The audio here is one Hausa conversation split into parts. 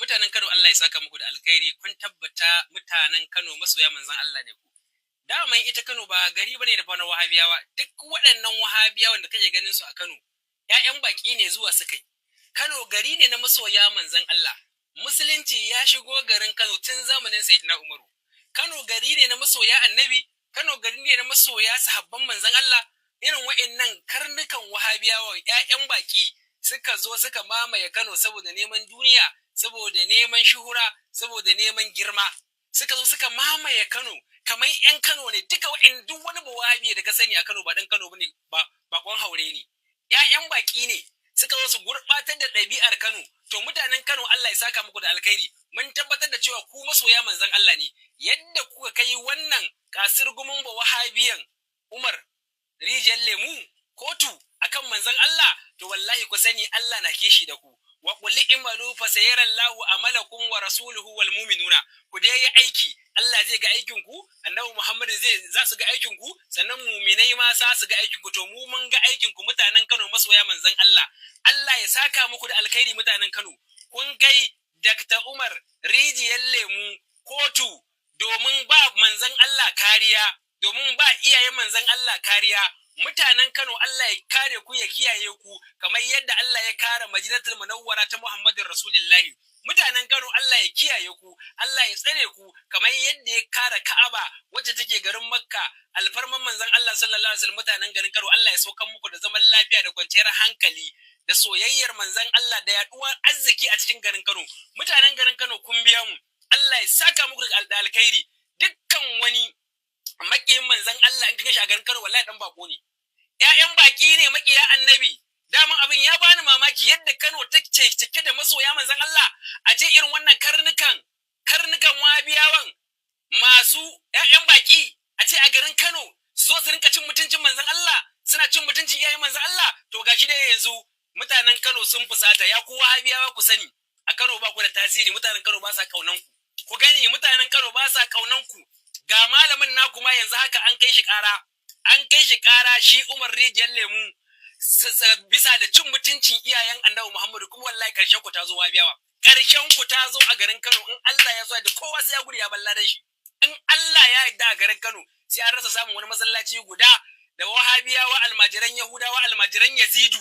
Mutanen Kano, Allah ya saka muku da alkhairi. Kun tabbata mutanen Kano masoya manzon Allah ne ku. Daman ita Kano ba gari bane da fa na Wahabiyawa. Duk waɗannan Wahabiyawan da kake ganin su a Kano, ‘ya'yan baƙi ne zuwa suka yi. Kano gari ne na masoya manzon Allah. Musulunci ya shigo garin Kano tun zamanin Sayyidina Umaru. Kano gari ne na masoya Annabi, Kano gari ne na masoya sahabban manzon Allah. Irin wa'innan karnukan Wahabiyawa, ‘ya'yan baƙi, suka zo suka mamaye Kano saboda neman duniya, saboda neman shuhura, saboda neman girma. Suka zo suka mamaye Kano kamar 'yan Kano ne. Duka wa'in duk wani Bawahabiya da ka sani a Kano ba ɗan Kano bane ba, bakon haure ne. 'Ya'yan baki ne suka zo su gurɓatar da ɗabi'ar Kano. To, mutanen Kano, Allah ya saka muku da alkhairi. Mun tabbatar da cewa ku masoya manzon Allah ne. Yadda kuka kai wannan kasir gumin ba Wahabiyan Umar Rijiyar Lemu kotu akan manzon Allah, to wallahi ku sani Allah na kishi da ku. Wa qul i'malu fa sayarallahu amalakum wa rasuluhu wal mu'minuna. Ku dai yi aiki, Allah zai ga aikin ku, Annabi Muhammad zai za su ga aikin ku, sannan mu'minai ma sa su ga aikin ku. To, mu mun ga aikin ku, mutanen Kano masoya manzon Allah. Allah ya saka muku da alkhairi. Mutanen Kano, kun kai Dr. Umar Rijiyar Lemu kotu domin ba manzon Allah kariya, domin ba iyayen manzon Allah kariya. Mutanen Kano, Allah ya kare ku, ya kiyaye ku kamar yadda Allah ya kare Madinatul Munawwara ta Muhammadin Rasulullahi. Mutanen Kano, Allah ya kiyaye ku, Allah ya tsare ku kamar yadda ya kare Ka'aba wacce take garin Makka, alfarman manzon Allah sallallahu alaihi wasallam. Mutanen garin Kano, Allah ya saukan muku da zaman lafiya da kwanciyar hankali da soyayyar manzon Allah da yaduwar arziki a cikin garin Kano. Mutanen garin Kano, kun biya mu. Allah ya saka muku da alkhairi. Dukkan wani makiyin manzon Allah in ka shi a garin Kano, wallahi dan bako ne, ƴaƴan baki ne, makiya Annabi. Daman abin ya bani mamaki yadda Kano ta ce cike da masoya manzon Allah, a ce irin wannan karnukan karnukan Wahabiyawan masu ƴaƴan baki a ce a garin Kano su zo su rinka cin mutuncin manzon Allah, suna cin mutuncin iyayen manzon Allah. To, gashi dai yanzu mutanen Kano sun fusata. Ya ku Wahabiyawa, ku sani a Kano ba ku da tasiri. Mutanen Kano ba sa kaunan ku. Ku gani, mutanen Kano ba sa kaunan ku. Ga malamin naku ma yanzu haka an kai shi ƙara, an kai shi ƙara, shi Umar Rijiyar Lemu, bisa da cin mutuncin iyayen Annabi Muhammadu. Kuma wallahi karshen ku ta zo, Wahabiyawa. Karshen ku ta zo a garin Kano. In Allah ya so da kowa sai ya gudu ya balla da shi. In Allah ya yarda, a garin Kano sai an rasa samun wani masallaci guda da Wahabiyawa, almajiran Yahudawa, almajiran Yazidu,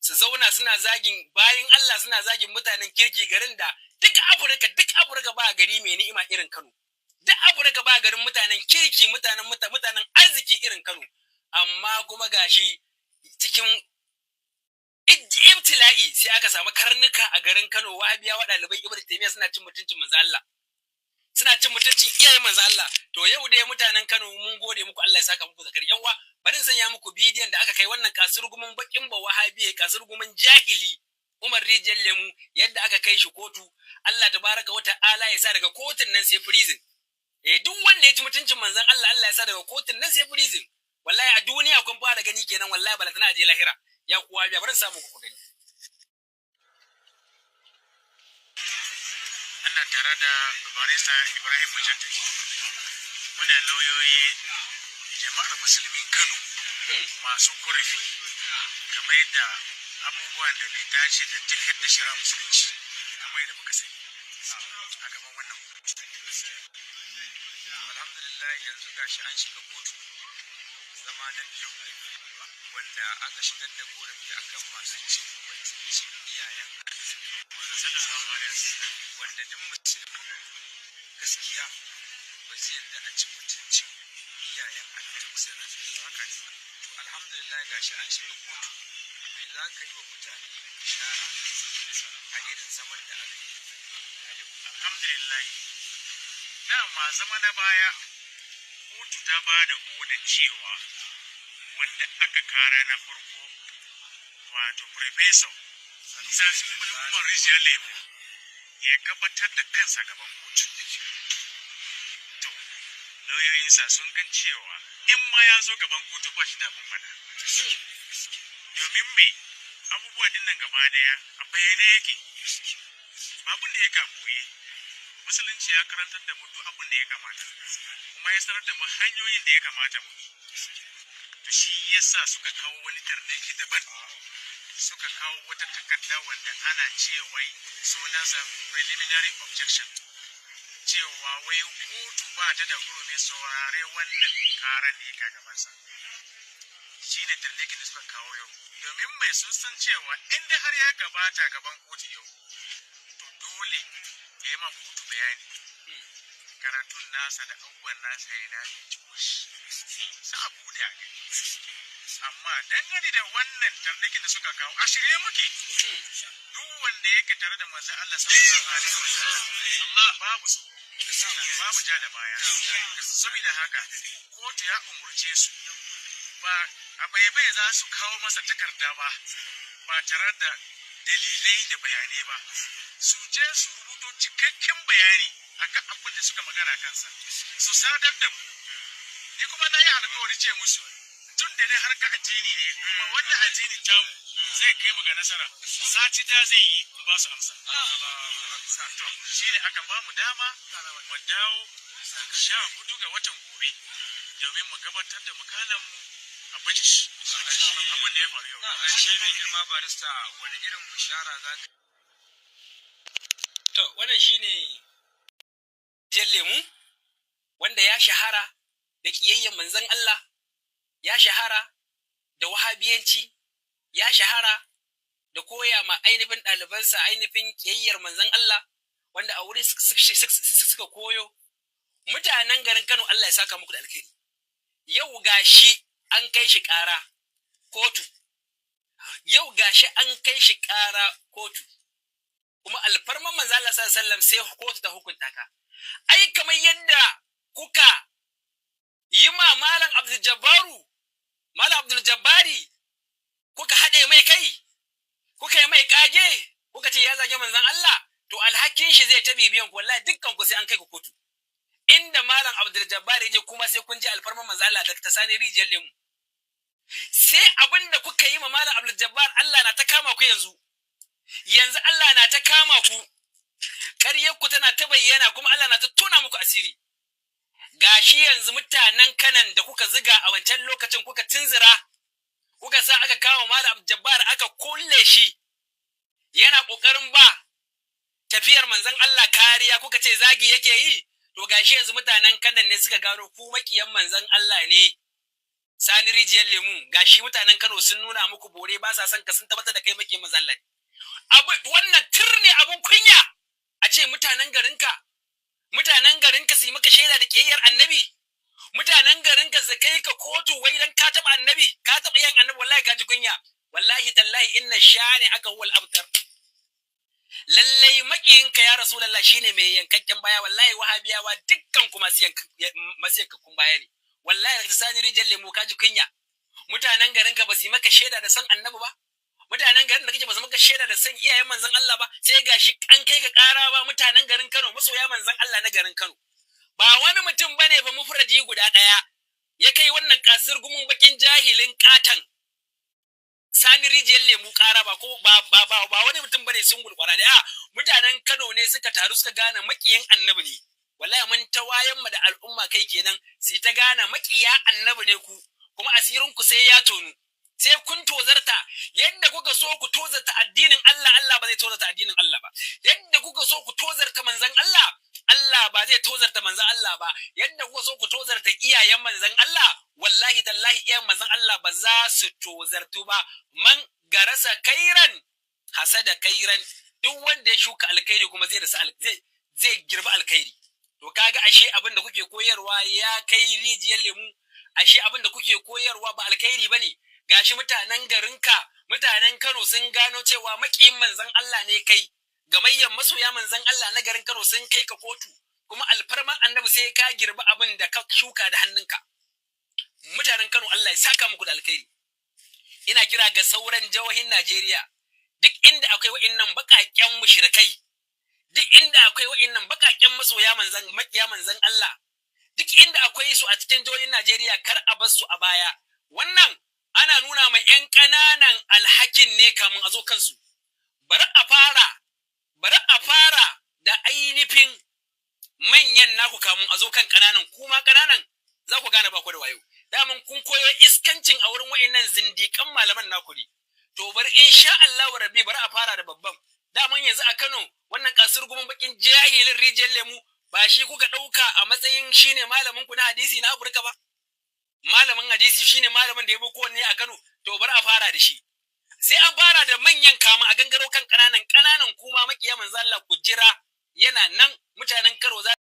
su zauna suna zagin bayin Allah, suna zagin mutanen kirki, garin da duk Afirka, duk Afirka ba gari mai ni'ima irin Kano. Duk Afirka ba garin mutanen kirki, mutanen arziki irin Kano. Amma kuma gashi cikin ibtila'i sai aka samu karnuka a garin Kano, Wahabiyawa, ɗaliban Ibn Taymiyyah, suna cin mutuncin manzo Allah, suna cin mutuncin iyayen manzo Allah. To, yau dai mutanen Kano, mun gode muku. Allah ya saka muku zakar yanwa. Bari in sanya muku bidiyon da aka kai wannan kasurgumin bakin ba Wahabiya, kasurgumin jahili Umar Rijiyar Lemu, yadda aka kai shi kotu. Allah tabaraka wa ta'ala ya sa daga kotun nan sai prison. Eh, duk wanda ya ci mutuncin manzon Allah, Allah ya sa daga kotun nan sai prison. Wallahi a duniya kun fara gani kenan, wallahi balatana aje lahira. Ya kuwa biya, bari in samu ku gani. Ana tare da Barista Ibrahim Mujaddadi. Muna lauyoyi jama'ar musulmin Kano masu korafi game da abubuwan da bai dace da tafiyar da shari'ar musulunci kamar yadda muka sani a gaban wannan kotu. Alhamdulillah, yanzu gashi an shiga kotu zama na biyu wanda aka shigar da korafi akan masu cin mutuncin iyayen Annabi, wanda duk musulmin gaskiya ba zai yarda a ci mutuncin iyayen Annabi haka ne. To, alhamdulillah, gashi an shiga kotu. Me za ka yi wa mutane bishara a irin zaman da aka yi a yau? Alhamdulillah. Dama zama na baya kotu ta ba da odar cewa wanda aka kara na farko, wato Professor Sani Umar Rijiyar Lemu, ya gabatar da kansa gaban kotu. To, lauyoyinsa sun gan cewa in ma ya zo gaban kotu ba shi da abin faɗa. Domin me? Abubuwa din nan gaba daya a bayyane yake. Babun da ya boye. Musulunci ya karantar da mu duk abin da ya kamata. Kuma ya sanar da mu hanyoyin da ya kamata mu bi. To, shi yasa suka kawo wani tarnaki daban. Suka kawo wata takarda wanda ana cewa sunansa preliminary objection, cewa wai kotu ba ta da hurumin saurare wannan karan da yake a gabansa. Shi ne tarnakin da suka kawo yau, domin mai sun san cewa inda har ya gabata gaban kotu yau, to dole ya yi ma kotu bayani karatun nasa da abubuwan nasa ya na binciko shi sa a bude a gani. Amma dangane da wannan tarnakin da suka kawo, a shirye muke. Duk wanda yake tare da manzon Allah sallallahu alaihi wasallam, babu su babu ja da baya. Saboda haka kotu ya umurce su, ba a baibai za su kawo masa takarda ba, ba tare da dalilai da bayanai ba. Su je su rubuto cikakken bayani akan abin da suka magana kansa, su sadar da mu. Ni kuma na yi alkawari ce musu, tun da dai harka addini ne, kuma wannan addini tamu zai kai mu ga nasara, sati da zan yi in ba su amsa. To, shi ne aka ba mu dama mu dawo 14 ga watan gobe domin mu gabatar da mukalan mu a bajish abin da ya faru yau. Ƙarshe, mai girma barista, wani irin bishara za ka To, wannan shine jan lemu wanda ya shahara da ƙiyayyen manzon Allah, ya shahara da wahabiyanci, ya shahara da koya ma ainihin ɗalibansa ainihin ƙiyayyar manzon Allah, wanda a wurin suka koyo. Mutanen garin Kano, Allah ya saka muku da alkhairi. Yau gashi an kai shi ƙara kotu. Yau gashi an kai shi ƙara kotu. Kuma alfarman manzo Allah sallallahu alaihi wasallam sai kotu ta hukunta ka. Ai kamar yadda kuka yi ma Malam Abdul Jabbaru, Malam Abdul Jabbari, kuka haɗe mai kai, kuka yi mai kage, kuka ce ya zage manzon Allah, to alhakin shi zai ta bibiyan ku. Wallahi dukkan ku sai an kai ku kotu. Inda Malam Abdul Jabbari je kuma sai kun ji alfarman manzon Allah da ta Sani Rijiyar Lemu. Sai abin da kuka yi ma Malam Abdul Jabbar, Allah na ta kama ku yanzu. Yanzu Allah na ta kama ku, ƙaryar ku tana ta bayyana, kuma Allah na ta tona muku asiri. Gashi yanzu mutanen Kanan da kuka ziga a wancan lokacin, kuka tunzura, kuka sa aka kawo Malam Abdul Jabbar aka kulle shi yana ƙoƙarin ba tafiyar manzon Allah kariya, kuka ce zagi yake yi. To, gashi yanzu mutanen Kanan ne suka gano ku makiyan manzon Allah ne. Sani Rijiyar Lemu, gashi mutanen Kano sun nuna muku bore, ba sa son ka, sun tabbatar da kai makiyan manzon Allah ne. Abu wannan tur ne, abun kunya a ce mutanen garinka su yi maka shaida da ƙiyayyar annabi, mutanen garinka su kai ka kotu wai dan ka taɓa annabi, ka taɓa yan annabi. Wallahi ka ji kunya. Wallahi tallahi, inna shani aka huwal abtar. Lallai maƙiyinka ya Rasulullah shine mai yankakken baya. Wallahi wahabiyawa dukkan ku masu yankakkun baya ne. Wallahi ta Sani Rijiyar Lemu, ka ji kunya. Mutanen garinka ba su yi maka shaida da san annabi ba, mutanen garin da kake ba su maka shaida da san iyayen manzon Allah ba, sai gashi an kai ka ƙara ba. Mutanen garin Kano, masoya manzon Allah na garin Kano, ba wani mutum bane ba mufradi guda ɗaya ya kai wannan kasir gumun bakin jahilin katan Sani Rijiyar Lemu ƙara ba, ko ba wani mutum bane sungul kwara da a mutanen Kano ne suka taru suka gane makiyin annabi ne. Wallahi mun ta wayan mu da al'umma kai kenan, sai ta gane makiya annabi ne ku, kuma asirin ku sai ya tonu, sai kun tozarta. Yadda kuka so ku tozarta addinin Allah, Allah ba zai tozarta addinin Allah ba. Yadda kuka so ku tozarta manzon Allah, Allah ba zai tozarta manzon Allah ba. Yadda kuka so ku tozarta iyayen manzon Allah, wallahi tallahi iyayen manzon Allah ba za su tozartu ba. Man garasa kairan hasada kairan. Duk wanda ya shuka alkhairi kuma zai rasa, zai girbi alkhairi. To, kaga ashe abin da kuke koyarwa ya kai Rijiyar Lemu, ashe abin da kuke koyarwa ba alkhairi bane. Gashi mutanen garinka, mutanen Kano, sun gano cewa makiyin manzon Allah ne kai. Gamayyan masoya manzon Allah na garin Kano sun kai ka kotu, kuma alfarman annabi sai ka girbi abin da ka shuka da hannunka. Mutanen Kano, Allah ya saka muku da alkhairi. Ina kira ga sauran jihohin Najeriya, duk inda akwai wa'innan baƙaƙen mushrikai, duk inda akwai wa'innan baƙaƙen masoya manzon, makiya manzon Allah, duk inda akwai su a cikin jihohin Najeriya, kar a bar su a baya. Wannan ana nuna ma 'yan ƙananan alhakin ne kamun a zo kansu. Bari a fara da ainihin manyan naku kamun a zo kan ƙananan. Kuma ƙananan za ku gane ba ku da wayo. Daman kun koyo iskancin a wurin wa'innan zindiƙan malaman naku ne. To, To bari, insha Allah rabbi, bari a fara da babban. Daman yanzu a Kano, wannan kasir gumin bakin jahilin Rijiyar Lemu, ba shi kuka ɗauka a matsayin shine malamin ku na hadisi na Afirka ba? Malamin hadisi shine malamin da ya bi kowanne a Kano. To bari a fara da shi. Sai an fara da manyan kama a gangaro kan ƙananan ƙananan. Kuma makiya manzo Allah, ku jira, yana nan. Mutanen Kano za